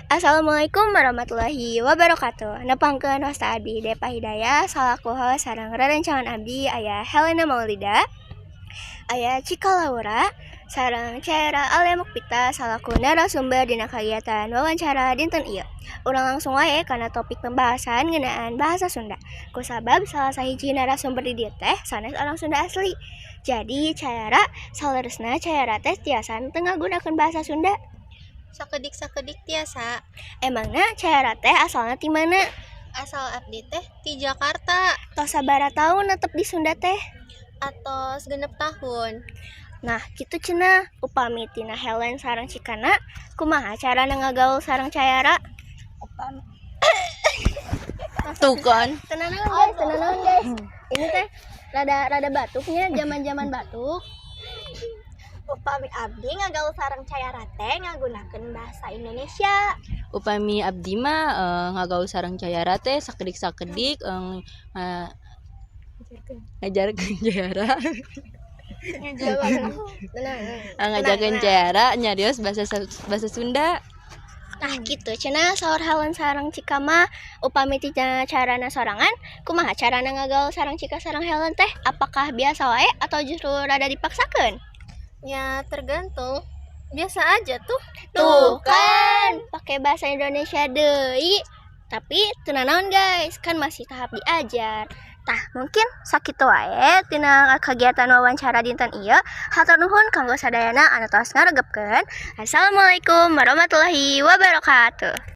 Assalamualaikum warahmatullahi wabarakatuh. Nepangkeun wasta abdi Depa Hidayah salaku host, sareng rerencangan abdi aya Helena Maulida, aya Cika Laura, sareng Caera Alia Mukpita salaku narasumber dina kagiatan wawancara dinten ieu. Urang langsung wae kana topik pembahasan ngeunaan bahasa Sunda. Kusabab salah sahiji narasumber di dieu teh sanes orang Sunda asli. Jadi Caera, saleresna Caera teh tiasa teu ngagunakeun bahasa Sunda? Sakedik-sakedik tiasa. Emangna Caera teh asalna ti mana? Asal abdi teh ti Jakarta. Tos sabaraha taun netep di Sunda teh? Atos 6 tahun. Nah, kitu cenah. Upami tina Helen sareng Cikana, kumaha carana ngagaul sareng Caera? Tuh kan. Tenang guys, tenang guys. Ini teh rada rada batuknya, zaman-zaman batuk. Upami abdi ngagaul sareng Caera teh ngagunakeun bahasa Indonesia. Upami abdi mah ngagaul sareng Caera teh sakedik-sakedik ngajarkeun Caera. Tenang. Ngajarkeun Caera nyarios bahasa bahasa Sunda. Nah, gitu cenah saur Helen sareng Cika mah. Upami tina carana sorangan, kumaha carana ngagaul sareng Cika sareng Helen teh? Apakah biasa wae atau justru rada dipaksakeun? Ya, tergantung. Biasa aja tuh. Tuh kan, pakai bahasa Indonesia deui. Tapi teu nanaon guys, kan masih tahap diajar. Tah, mungkin sakitu wae tina kegiatan wawancara dinten ieu. Hatur nuhun kanggo sadayana anu tos ngaregepkeun. Assalamualaikum warahmatullahi wabarakatuh.